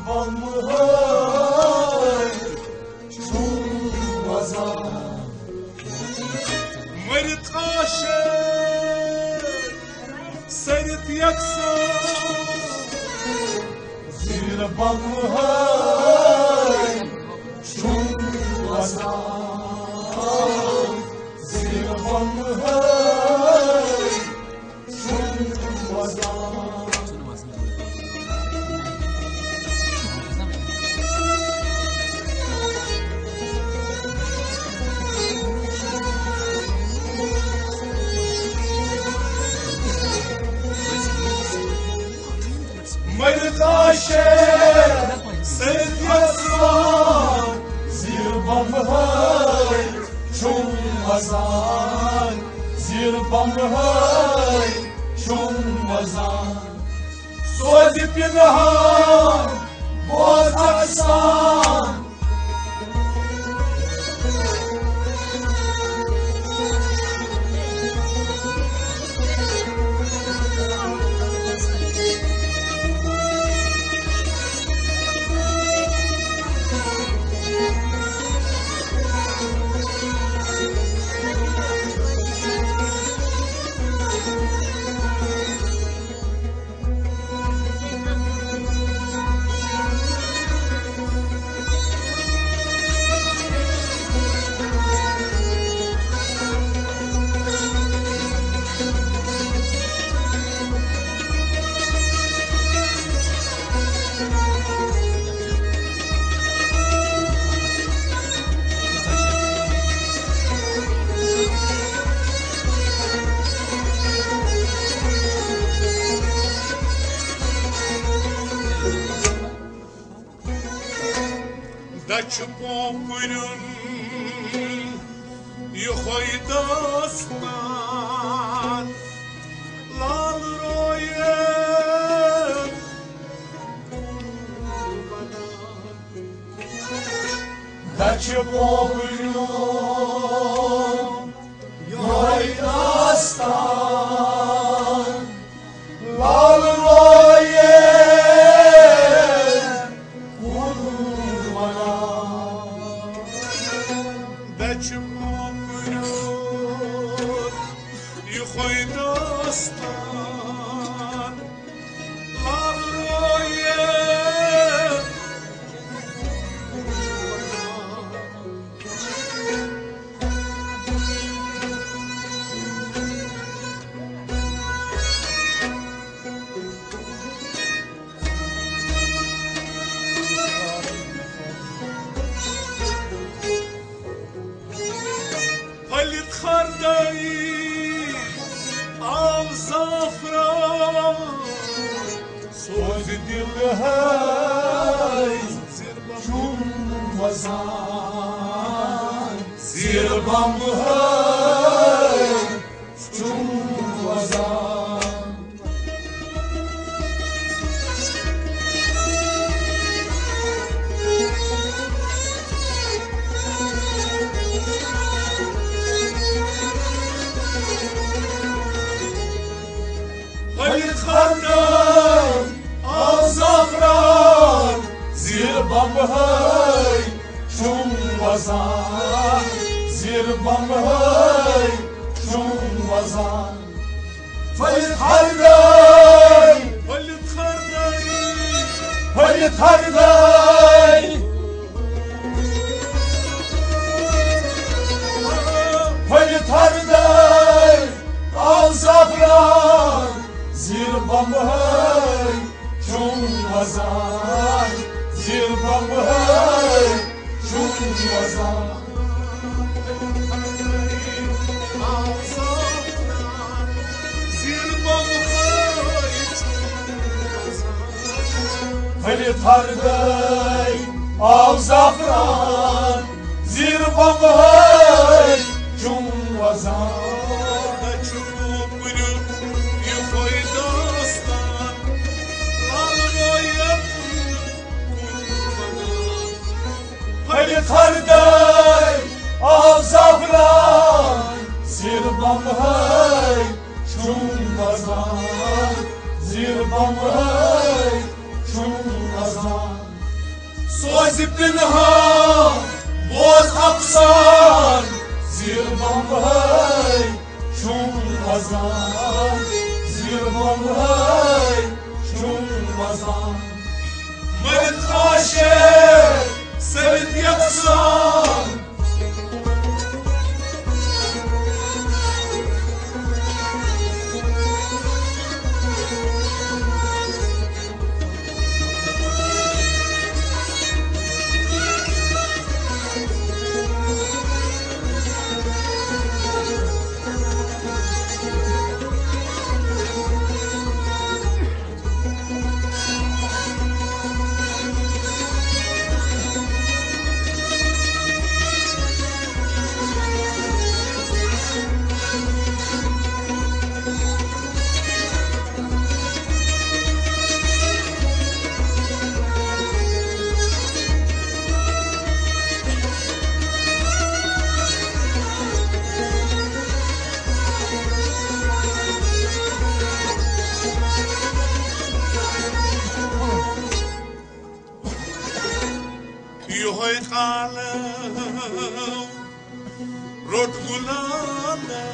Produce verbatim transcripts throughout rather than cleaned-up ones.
بمہٕ ہٲے چھُم وزان۔ مٔرِتھ عاشق سٔرِتھ یکسان۔ زیر بمہٕ ہٲے چھُم وزان۔ زیر بمہٕ ہٲے چھُم وزان۔ مٔرِتھ عاشق سٔرِتھ یکسان۔ زیر بمہٕ ہٲے چھُم وزان۔ زیر بمہٕ ہٲے چھُم وزان۔ سوزِ پِنہان بوز اکھ سان۔ دَچھِ پوپُریُن یِہوٚے داستان، لال رویَن۔ دَچھِ پوپُریُن یِہوٚے داستان، لال رویَن کُن وَنان۔ دَچھِ پوپُریُن یِہوٚے داستان، لال رویَن۔ پھٔلِتھ خردَے آو زعفران، سوزِ دِل ہٲے چھُم وَزان۔ زیر بمہٕ ہٲے چھُم وَزان۔ پھٔلِتھ خردَے آو زعفران، زیر بمہٕ ہٲے چھُم وَزان۔ زیر بمہٕ ہٲے چھُم وَزان۔ پھٔلِتھ خردَے، پھٔلِتھ خردَے، پھٔلِتھ خردَے، پھٔلِتھ خردَے آو زعفران۔ زیر بمہٕ ہٲے چھُم وَزان، زیر بمہٕ ہٲے چھُم وَزان۔ زیر بمہٕ ہٲے چھُم وَزان۔ پھٔلِتھ خردَے آو زعفران، زیر بمہٕ ہٲے چھُم وَزان۔ دَچھِ پوپُریُن یِہوٚے داستان، لال رویَن کُن وَنان۔ پھٔلِتھ خردَے آو زعفران، زیر بمہٕ ہٲے چھُم وَزان۔ زیر بمہٕ ہٲے چھُم وَزان۔ پنہان بوز افسان، زیر بمبئی چھُم وزان، زیر بمبئی چھُم وزان۔ مٔرِتھ عاشق سٔرِتھ یَژھان۔ یہوے قالو روٚٹ گُلالو،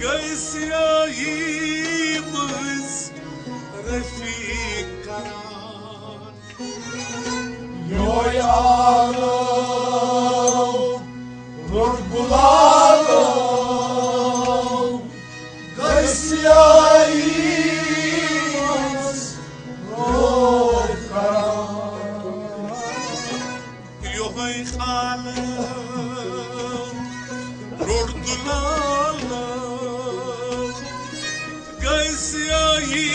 گٔے سیاہی منٛز رفیق قرار۔ یہوے آلو روٚٹ گُلالو، گٔے سیاہی منٛز روٚٹ قرار۔ یہوے آلو روٚٹ گُلالو، گٔے سیاہی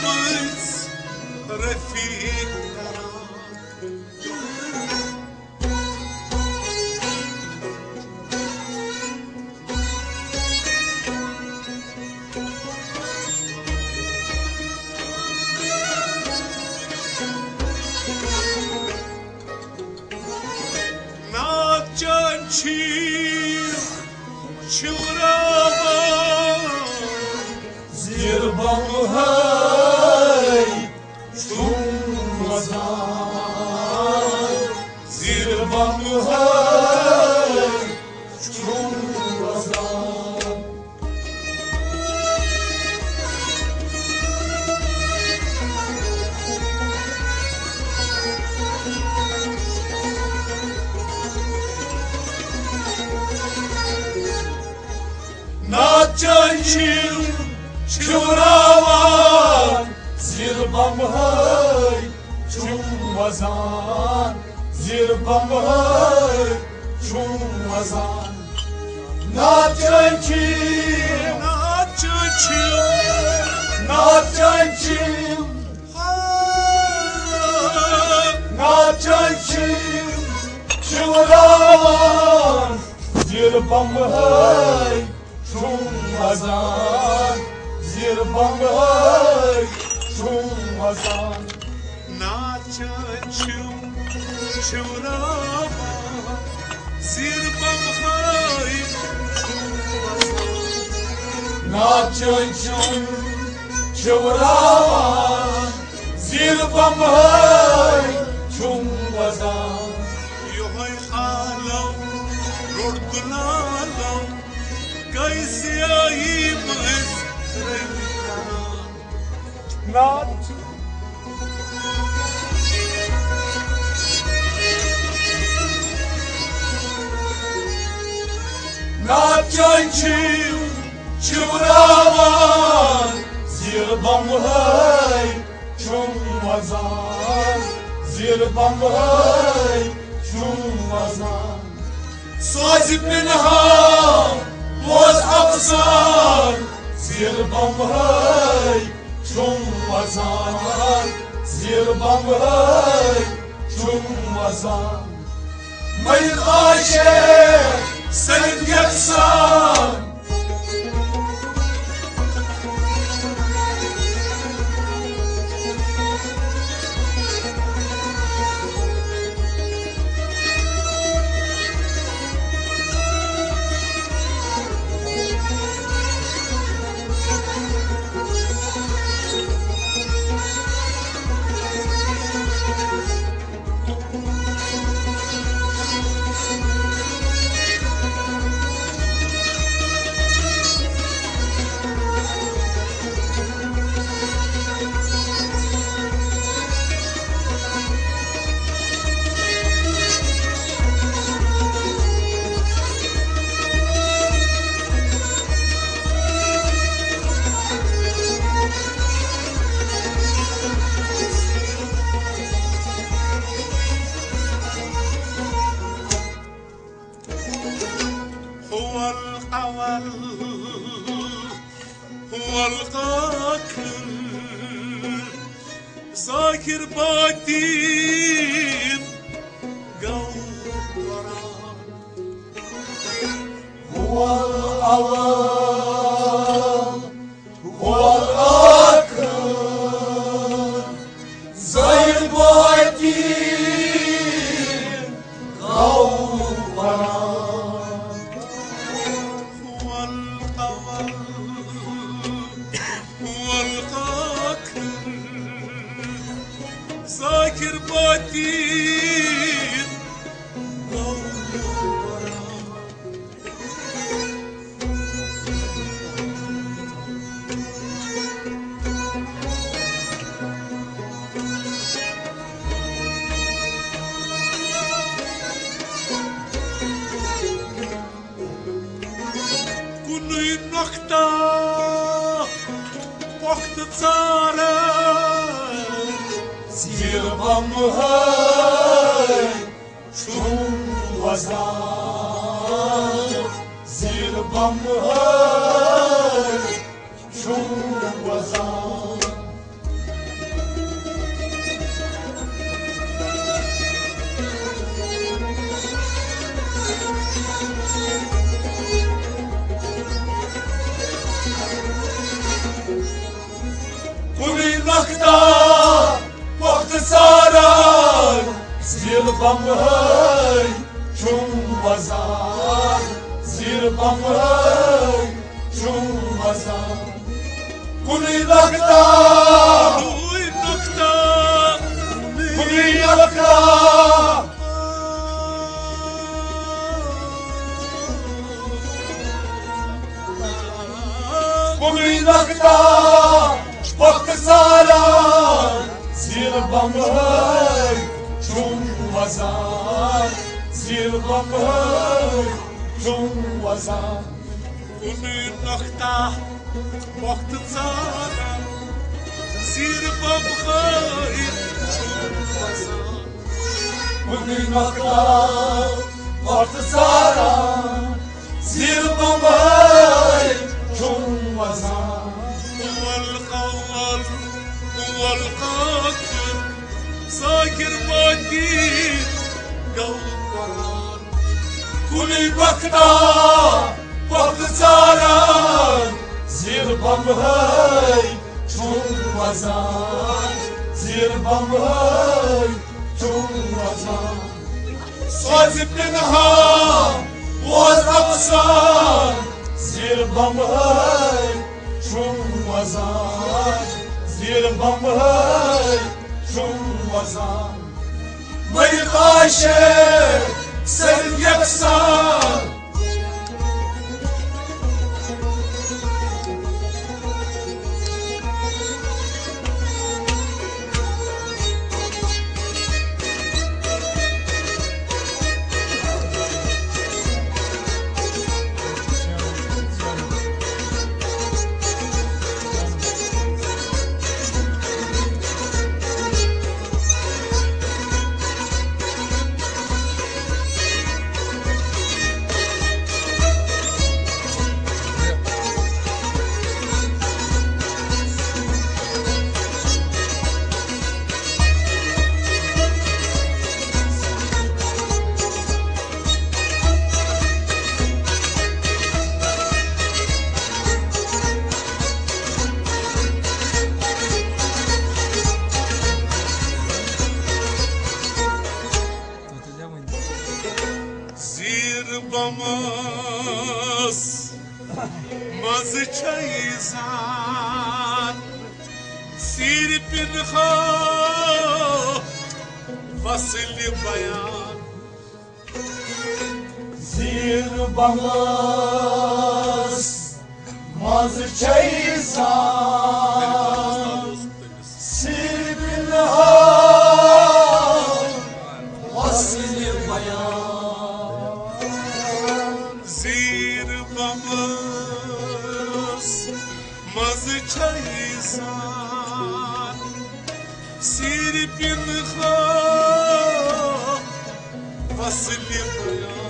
منٛز رفیق قرار۔ ناچان چھِ شِوراوان۔ زیر بمبئی چھُم وزان، زیر بمبئی چھُم وزان۔ ناچان چھِم شِوراوان، زیر بمبئی چھُم وزان، زیر بمبئی چھُم وزان۔ ناچان چھِم، ناچان چھِم، ناچان چھِم، ناچان چھِم شِوراوان، زیر بمبئی چھُم وزان، زیر بمبئی چھُم وزان۔ ناچان چھِم شِوراوان، زیر بمبئی چھُم وزان۔ ناچان چھِم شِوراوان، زیر بمبئی چھُم وزان۔ یہوے آلو روٚٹ گُلالو، گٔے سیاہی منٛز رٔنگۍ کران۔ ناچ۔ ناچان چھِم شِوراوان، زیر بمبئی چھُم وزان، زیر بمبئی چھُم وزان۔ سوزِ پنہان بوز افسان، زیر بمبئی چھُم وزان، زیر بمبئی چھُم وزان۔ مٔرِتھ عاشق سٔرِتھ یَژھان۔ ظاہر باطن گوٚو قرآن۔ هو الأول، هو الآخر، ظاہر باطن گوٚو قرآن۔ هو الأول، هو الآخر، ظاہر باطن گوٚو قرآن۔ کُنُے نۄقطہ پۄختہٕ ژاران، زیر بمہٕ ہے چھُم وزان، زیر بمہٕ ہے چھُم وزان۔ کُنُے نۄقطہ پۄختہٕ ژاران، زیر بمہٕ ہے چھُم وزان، زیر بمہٕ ہے چھُم وزان۔ کُنُے نۄقطہ، کُنُے نۄقطہ، کُنُے نۄقطہ۔ کُنُے نۄقطہ پۄختہٕ ژاران، زیر بمہٕ ہے چھُم وزان، زیر بمہٕ ہے چھُم وزان۔ کُنُے نۄقطہ پۄختہٕ ژاران، زیر بمہٕ ہے چھُم وزان۔ کُنُے نۄقطہ پۄختہٕ ژاران، زیر بمہٕ ہے چھُم وزان۔ هو الأول، هو الآخر، ظاہر باطن گوٚو قرآن۔ کُنُے نۄقطہ پۄختہٕ ژاران، زیر بمہٕ ہے چھُم وزان، زیر بمہٕ ہے چھُم وزان۔ سوزِ پنہان اوس افسان، زیر بمہٕ ہے چھُم وزان، زیر بمہٕ ہے چھُم وزان۔ مٔرِتھ آسہِ سٲری یکسان۔ زیر بمس منٛز چھے زان، زیر پنہان وصل بیان۔ زیر بمس منٛز چھے زان، زیر پنہان وصل بیان۔ زیر بمس منٛز چھے زان، زیر پنہان وصل بیان۔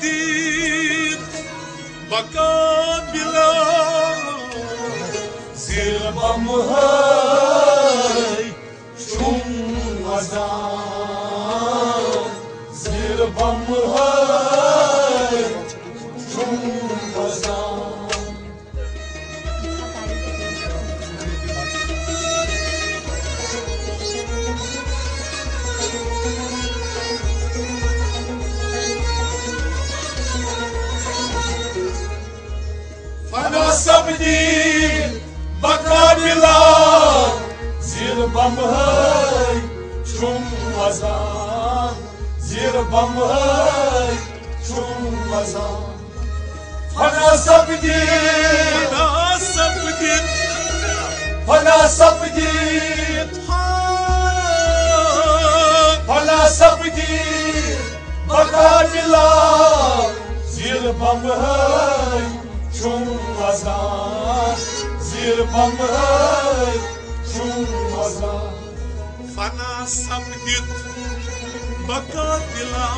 دید بقابلہ، زیر بمہائی چھُم وزان، زیر بمہائی چھُم وزان۔ فنا سپدی بقابلہ، زیر بمہائی چھُم وزان، زیر بمہائی چھُم وزان۔ فنا سپدی، فنا سپدی، فنا سپدی، فنا سپدی بقابلہ، زیر بمہائی چھُم وزان، زیر بمہائی چھُم وزان۔ فنا سپدِتھ بقابلہ،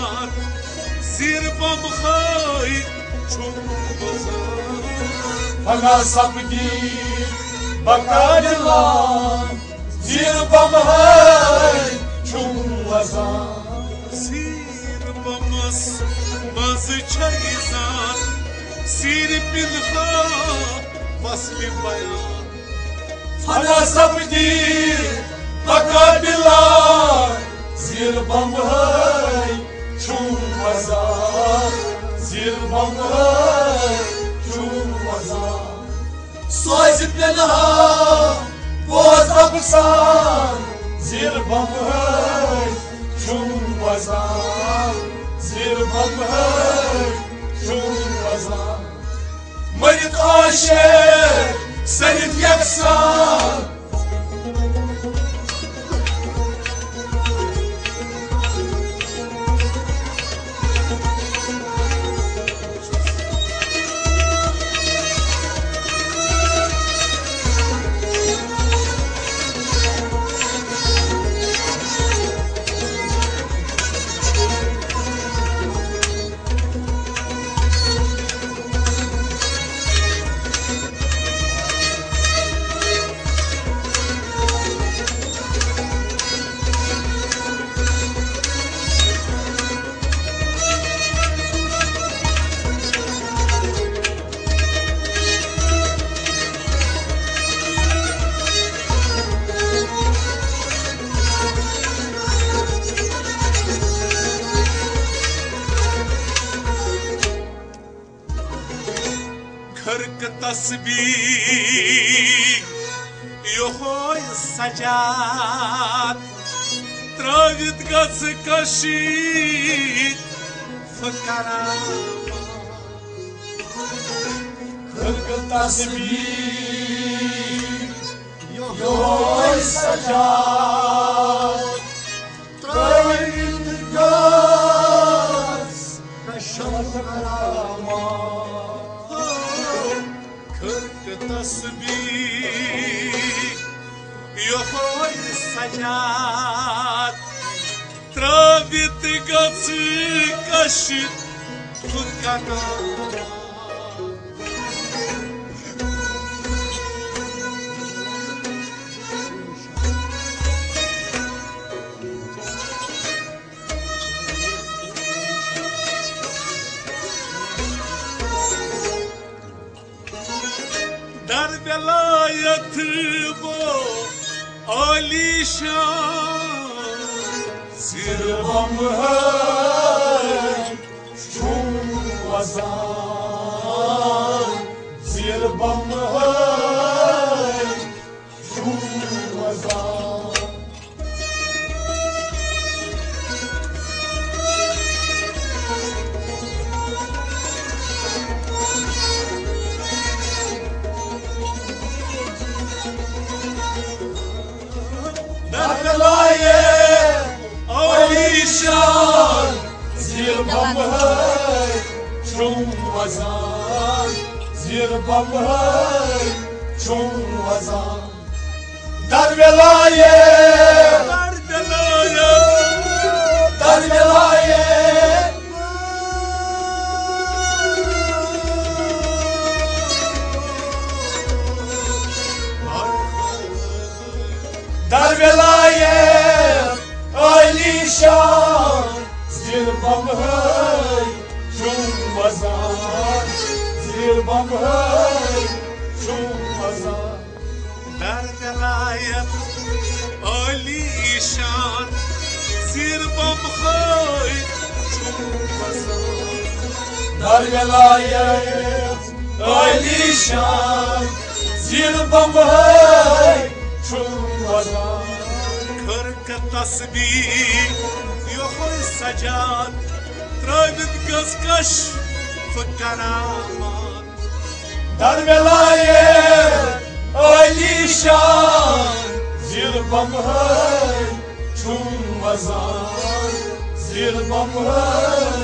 زیر بمہائی چھُم وزان۔ فنا سپدِتھ بقابلہ، زیر بمہائی چھُم وزان۔ زیر بمس منٛز چھے زان، زیر پنہان وصل بیان۔ فنا سپدی بقابلہ، زیر بمہائی چھُم وزان، زیر بمہائی چھُم وزان۔ سوزِ پنہان بوز رۄبہٕ سان، زیر بمہائی چھُم وزان، زیر بمہائی چھُم وزان۔ مٔرِتھ عاشق سٔرِتھ یکسان۔ خرقہٕ تسبیح یہوے سجاد، ترٲوِتھ گژھِ کشیٖد فقرا۔ خرقہٕ تسبیح یہوے سجاد، ترٲوِتھ گژھِ کشیٖد فقرا۔ خرقہٕ تسبیح یہوے سجاد، ترٲوِتھ گژھِ کشیٖد فقرا۔ در ولایت بو عالی شان، زیر بمہائی چھُم وزان، زیر بمہائی چھُم وزان۔ در ولایت عالی شان، زیر بمہائی چھُم وزان، زیر بمہائی چھُم وزان۔ در ولایت، در ولایت، در ولایت۔ در ولایت عالی شان، زیر بمہٲے چھُم وزان، زیر بمہٲے چھُم وزان۔ در ولایت عالی شان، زیر بمہٲے چھُم وزان۔ در ولایت عالی شان، زیر بمہٲے چھُم وزان۔ کھٔر کہٕ تسبیح یۄہے سجاد، ترٲوِتھ گٔژھ کشف کرامات۔ در ولایت عالی شان، زیر بمہٲے چھُم وزان، زیر بمہٲے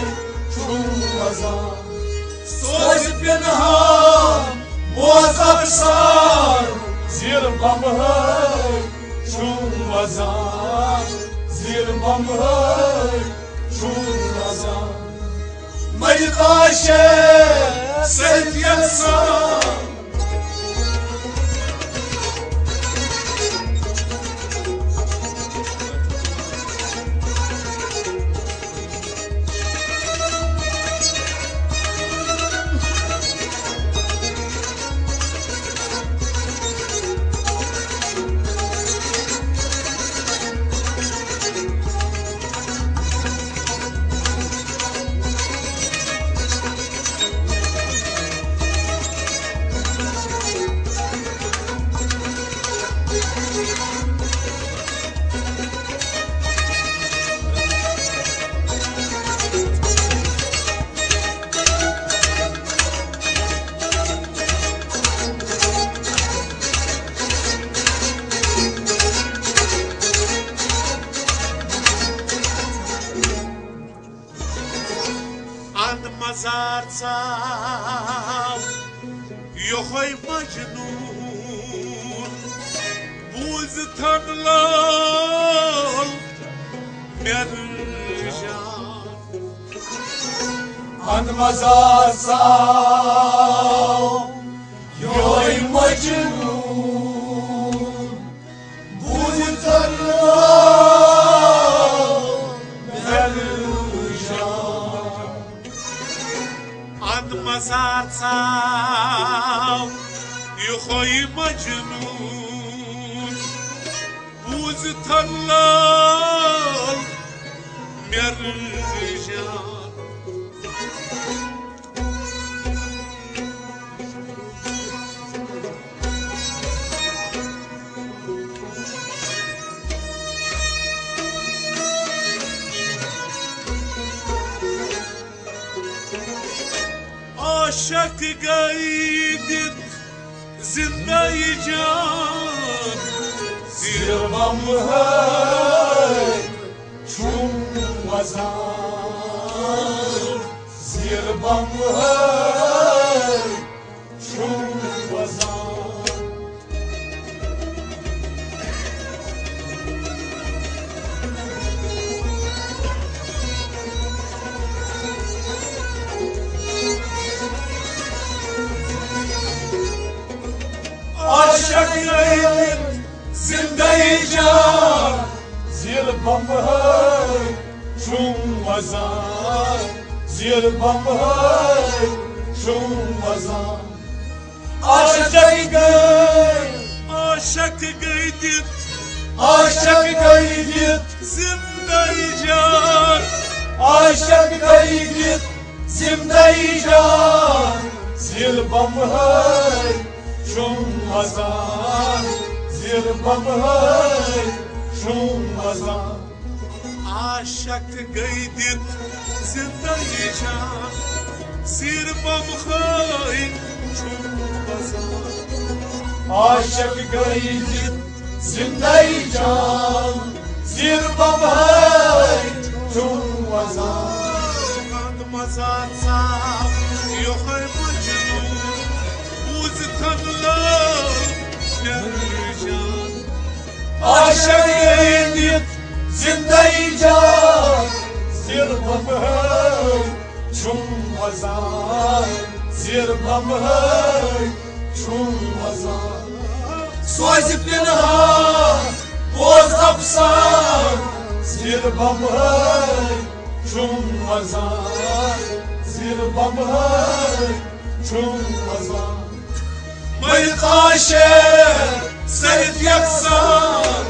چھُم وزان۔ سوز پنہان موثر سان، زیر بمہٲے چھُم وزان، زیر بمہٲے چھُم وزان۔ مجتاشے سید یسان۔ اند مزار ژاو یۄہے مجنون، بوٗزِتھ لال مےٚ رٕجان۔ اند مزار ژاو یۄہے مجنون، بوٗزِتھ لال مےٚ رٕجان۔ اند مزار ژاو یۄہے مجنون، بوٗزِتھ لال مےٚ رٕجان۔ عاشق گٔے دِتھ زندگی جان، زیر بمہٲے چھُم وزان، زیر بمہٲے چھُم وزان۔ عاشق گٔے زندگی جان، زیر بمہٲے چھُم وزان، زیر بمہٲے چھُم وزان۔ عاشق گٔے، عاشق گٔے دِتھ، عاشق گٔے دِتھ زندگی جان، عاشق گٔے دِتھ زندگی جان، زیر بمہٲے چھُم وزان، زیر بمہٲے چھُم وزان۔ عاشق گٔے دِتھ زندگی جان، زیر بمہٲے چھُم وزان۔ عاشق گٔے دِتھ زندگی جان، زیر بمہٲے چھُم وزان۔ اند مزار ژاو یۄہے مجنون، بوٗزِتھ لال مےٚ رٕجان۔ عاشق گٔے دِتھ زندگی جان، زیر بمہٲے چھُم وزان، زیر بمہٲے چھُم وزان۔ سوزِ پنہان بوز افسان، زیر بمبئی چھُم وزان، زیر بمبئی چھُم وزان۔ مٔرِتھ آسہِ سید یکسان۔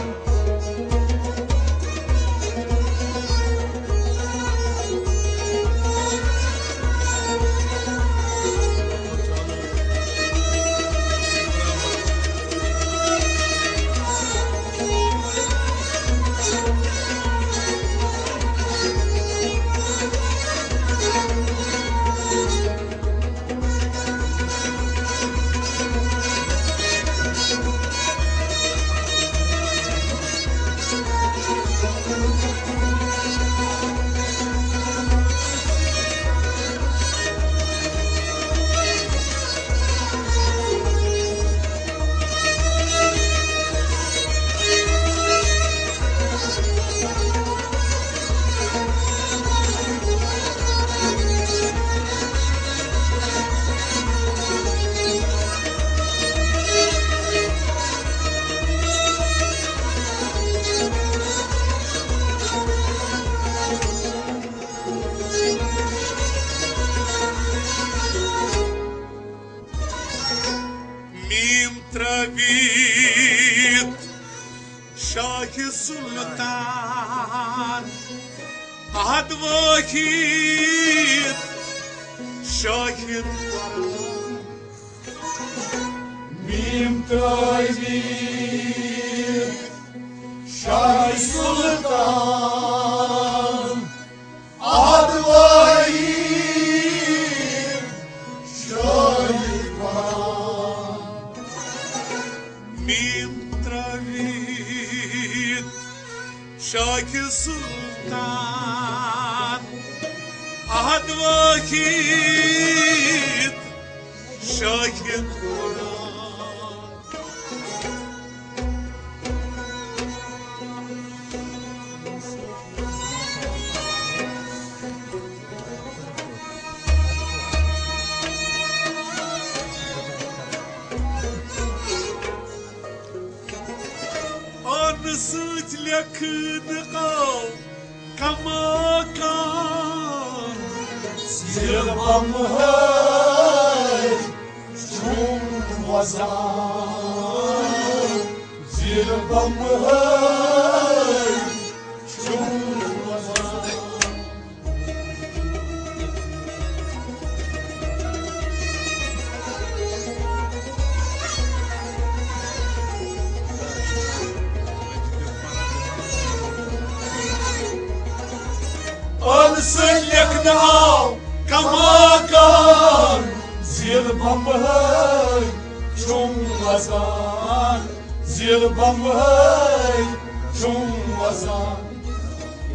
میم ترٛٲوِتھ شاہ سلطان، عہد وٲہِد شاہد قرآن۔ میم ترٛٲوِتھ شاہ سلطان، عہد وٲہِد شاہد قرآن۔ میم ترٛٲوِتھ شاہ سلطان، عہد وٲہِد شاہد قرآن۔ ان سۭتۍ لیکھنہٕ آو کماکان۔ زیر بمبئی چھُم وزان، زیر بمبئی چھُم وزان۔ ان سۭتۍ لیکھنہٕ آو کماکان، زیر بمبئی چھُم وزان، زیر بمبئی چھُم وزان۔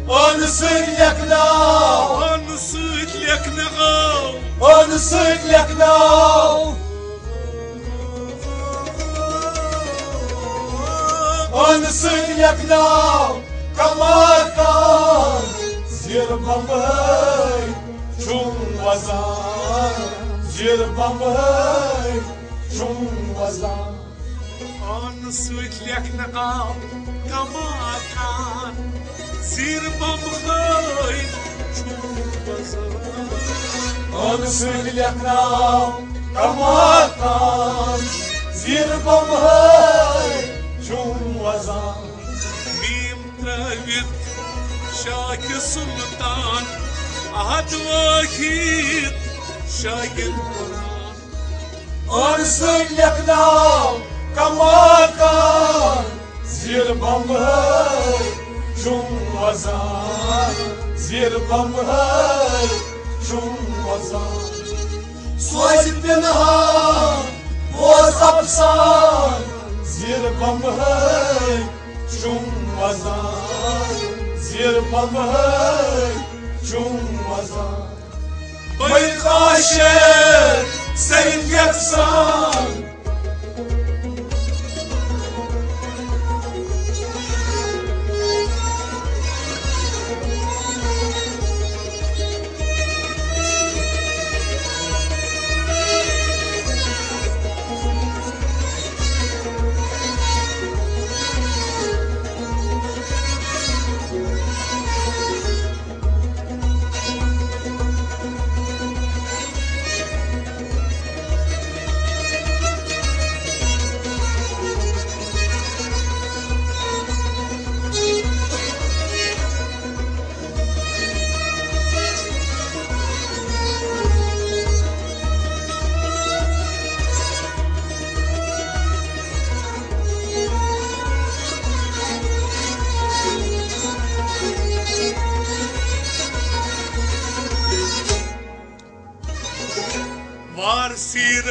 ان سۭتۍ لیکھنہٕ آو، ان سۭتۍ لیکھنہٕ آو، ان سۭتۍ لیکھنہٕ آو، ان سۭتۍ لیکھنہٕ آو کماکان۔ زیر بمبئی چھُم وزان، زیر بمبئی چھُم وزان۔ ان سۭتۍ لیکھنہٕ آو کماکان، زیر بمبئی چھُم وزان۔ ان سۭتۍ لیکھنہٕ آو کماکان، زیر بمبئی چھُم وزان۔ میم ترٛٲوِتھ شاہ سلطان، عہد وٲہِد شاہد قرآن۔ ان سۭتۍ لیکھنہٕ آو کماکان، زیر بمبئی چھُم وزان، زیر بمبئی چھُم وزان۔ سوزِ پِنہان بوز افسان، زیر بمبئی چھُم وزان، زیر بمبئی چھُم وزان۔ بٔلۍ آسہِ سید یکسان۔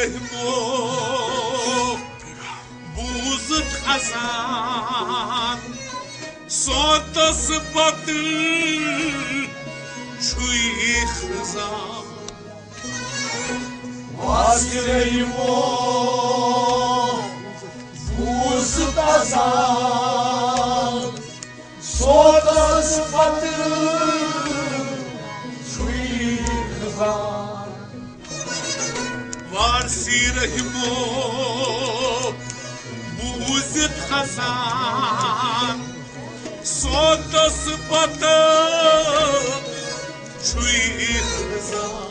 رحمو بوٗزُتھ اَسان، سونتس پتہٕ چھُے خزان۔ واسہِ رحمو بوٗزُتھ اَسان، سونتس پتہٕ چھُے خزان۔ وارثی رحمو بوٗزِتھ اَسان، سونتس پتہٕ چھُے خزان۔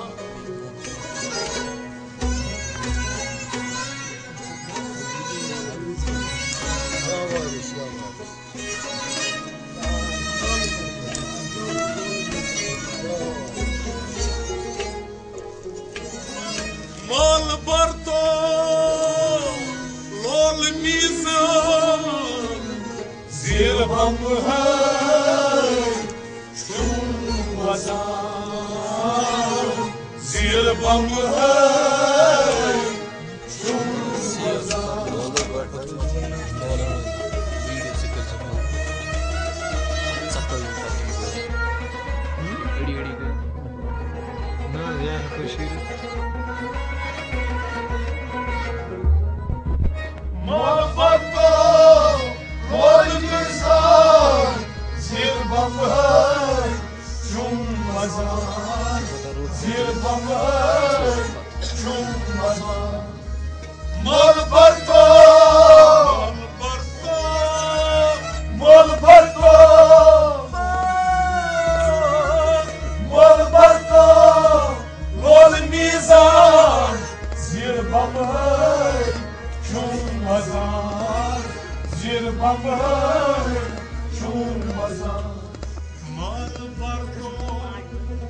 مال برتو لول میزان، زیر بم ہے چھُم وزان، زیر بم ہے چھُم وزان۔ نہ، یہِ ہٮ۪کو شیٖرِتھ۔ محبت کو روز کے ساتھ زیر بم ہے چھُم وزان، زیر بم ہے چھُم وزان۔ مول برتو، مول برتو، مول برتو، لول میزان، زیر بم ہے چھُم وزان، زیر بم ہے چھُم وزان۔ مال برتو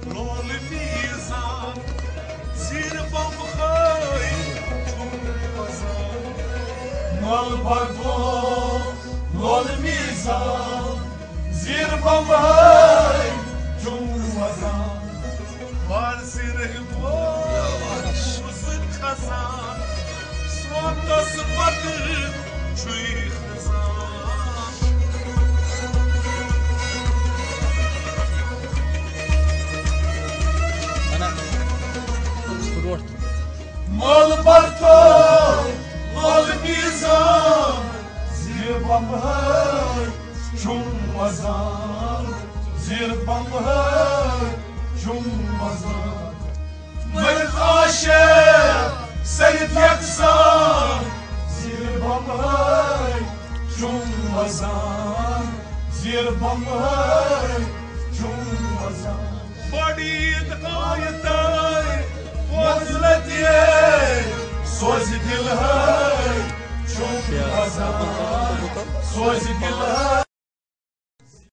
لول میزان، زیر بم ہے چھُم وزان۔ مال برتو لول میزان، زیر بم ہے چھُم وزان۔ وارثی رحمو بوٗزُتھ اَسان، سونتس پتہٕ چھُے خزان۔ مول برتو، مول میزان، زیر بم ہے چھُم وزان، زیر بم ہے چھُم وزان۔ مگر عاشق سید یکسان، زیر بم ہے چھُم وزان، زیر بم ہے چھُم وزان۔ بڑی عید آیتَے، فضلت یے، سوزِ دل ہے چھُم وزان، سوزِ دل ہے